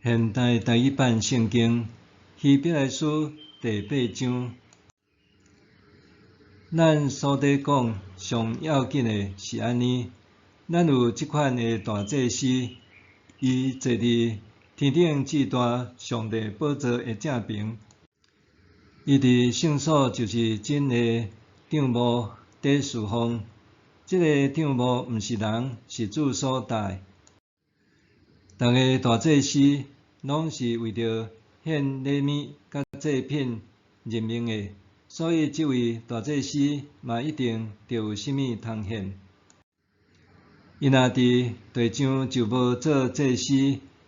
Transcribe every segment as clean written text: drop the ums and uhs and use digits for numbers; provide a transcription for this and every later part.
現代台語版聖經希伯來書第八章，咱所咧講上要緊的是按呢，咱有這款的大祭司，伊坐佇天頂至大上帝寶座的正爿。伊佇聖所，就是真的帳幕底事奉。這个帳幕毋是人，是主所搭的。逐个大祭司攏是為著獻禮物佮祭品任命的，所以這位大祭司嘛一定著有啥物通獻。伊若佇地上就無做祭司，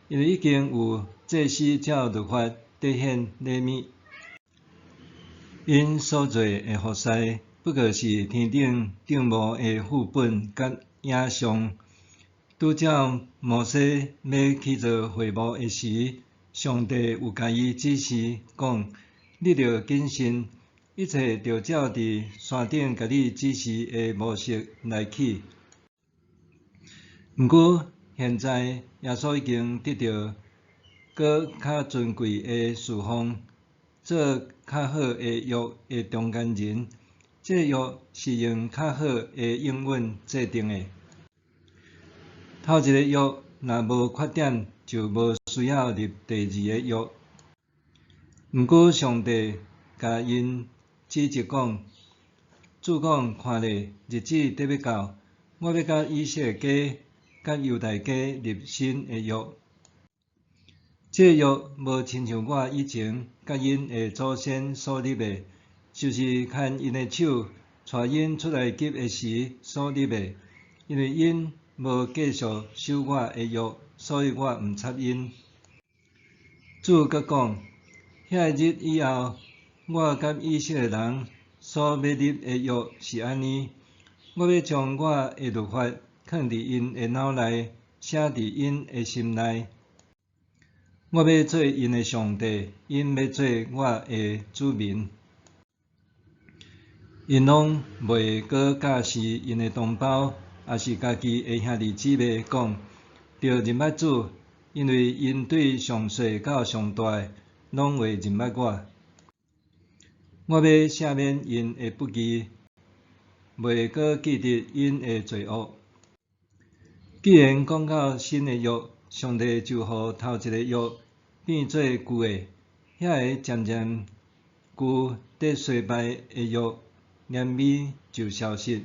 因為已經有祭司照律法佇獻禮物。𪜶所做的服事，不過是天頂帳幕的副本佮影像。拄照摩西欲起造會幕的時，上帝有共伊指示講：你著謹慎，一切著照佇山頂共你指示的模式來起。毋過現在耶穌已經得著閣較尊貴的事奉，做較好的約的中間人。這个約是用較好的應允制定的。頭一个約若無缺點，就無需要立第二个約。毋過上帝共𪜶指著講，主講：看咧，日子佇欲到，我欲佮以色列家、佮猶大家立新的約。這个約無親像我以前佮𪜶的祖先所立的，就是牽𪜶的手，帶𪜶出埃及的時所立的，因為𪜶無繼續守我的約，所以我毋插𪜶。主閣講：遐个日以後，我佮以色列人所欲立的約是按呢：我欲將我的律法囥佇𪜶的腦內，寫佇𪜶的心內。我欲做𪜶的上帝，𪜶欲做我的子民。𪜶攏袂閣教示𪜶的同胞，抑是家己的兄弟姊妹講，著認捌主，因為𪜶對上細到上大的，攏會認捌我。我欲赦免𪜶的不義，袂閣記得𪜶的罪惡。既然講到新的約，上帝就予頭一个約變做舊的，遐个漸漸舊佇衰敗的約，連美就消失。